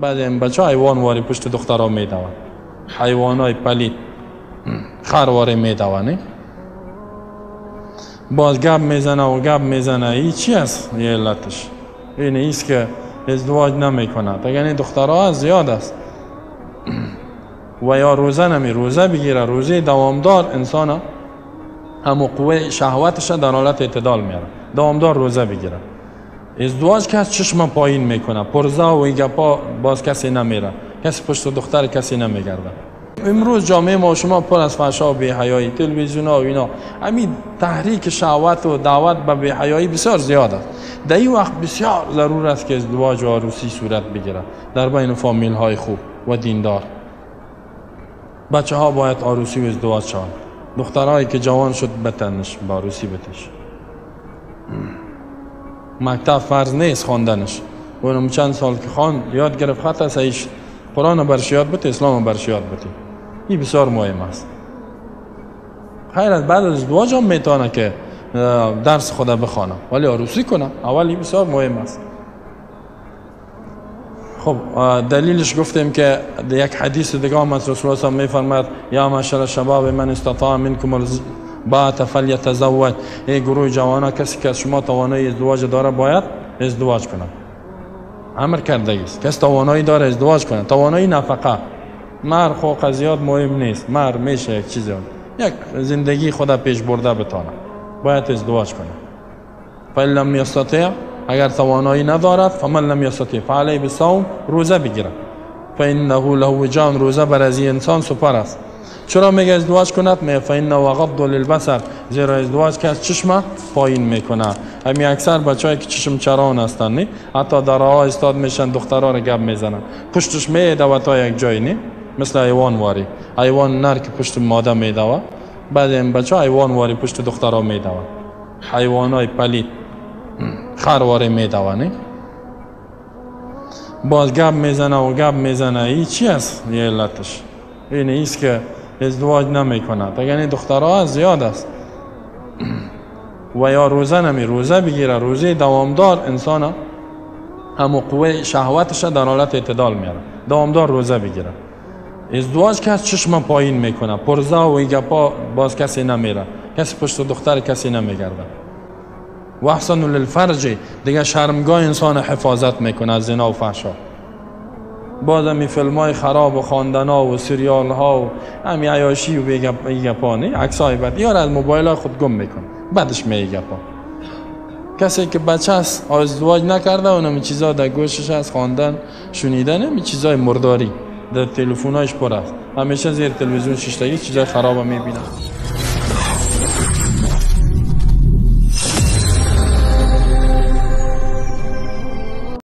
بعضی این بچه ها حیوان واری پشت دخترها میدوند، حیوان های پلید خرواری میدوند، باز گپ میزنه و گپ میزنه. این چی است؟ یه علتش این ایست که ازدواج نمیکند. اگر این دخترها زیاد است. و یا روزه نمی، روزه بگیره، روزه دوامدار انسان همو قوه شهوتش در حالت اعتدال میاره، دوامدار روزه بگیره. ازدواج که از چشم پایین میکنه، پرزه و این گپا باز کسی نمیره، کسی پشت دختر کسی نمیگرده. امروز جامعه ما شما پر از فحشا و بی‌حیایی، تلویزیون ها و اینا، همین تحریک شهوت و دعوت به بی‌حیایی بسیار زیاد است. در این وقت بسیار ضرور است که ازدواج و عروسی صورت بگیره در بین فامیل های خوب و دیندار. بچه ها باید عروسی و ازدواج شوند. دخترهایی که جوان شد بتنش با عروسی بتش. مکتب فرض نیست خواندنش، اونم چند سال که خوان یاد گرفت خط است، ایش قرآن برش یاد بده، اسلام برش یاد بده. این بسیار مهم است. خیر از بعد از ازدواج هم میتونه که درس خود بخوانه، ولی عروسی کنه اول، این بسیار مهم است. خب دلیلش گفتیم که یک حدیث دیگه هم از رسول الله میفرماد یا معشر الشباب من استطاع منکم الباءة فلیتزوج. ای گروه جوانا، کسی که از شما توانایی ازدواج داره باید ازدواج کنه. امر کرده است کس توانایی داره ازدواج کنه. توانایی نفقه مهر خو قضیات مهم نیست، مهر میشه یک چیزی، یک زندگی خود پیش برده بتانه، باید ازدواج کنه. فإن لم یستطع، اگر توانایی ندارد، فمن لم یستطع فعلیه بالصوم، روزه بگیره. فإنه له وجاء، روزه بر از انسان سپر است. چرا میگه ازدواج کند؟ میگه فإنه اغض للبصر، زیرا ازدواج که از چشم پایین میکنه. همین اکثر بچه‌ای که چشم چران هستن نی، حتی در راه استاد میشن، دخترها رو گپ میزنن، پشتش میدوه تا یک جایی نی، مثل حیوان واری، حیوان نر که پشت ماده میدوه، بعد این بچه‌ها حیوان واری پشت دخترها میدوه، حیوانای پلید خرواری میدوه نی، باز گپ میزنه و گپ میزنه. این چی است؟ یه علتش این ایست که ازدواج نمیکند. اگر این دخترها زیاد است. و یا روزه نمی، روزه بگیره، روزه دوامدار انسان همو قوه شهوتش در حالت اعتدال میاره، دوامدار روزه بگیره. ازدواج که از چشم پایین میکنه، پرزه و این گپا باز کسی نمیره، کسی پشت دختر کسی نمیگرده. و احسن للفرج، دیگه شرمگاه انسان حفاظت میکنه از زنا و فحشا. باز همی فیلم های خراب و خواندن ها و سریال ها و همی عیاشی و بیگپا نی، عکس های بد یار از موبایل های خود گم میکنه، بعدش می گپا. کسی که بچه است ازدواج نکرده، اونم چیزا در گوشش است، خواندن شنیدن همی چیزای مرداری در تلفن‌هایش پر است، همیشه زیر تلویزیون شیشتگی چیزای خراب میبینه.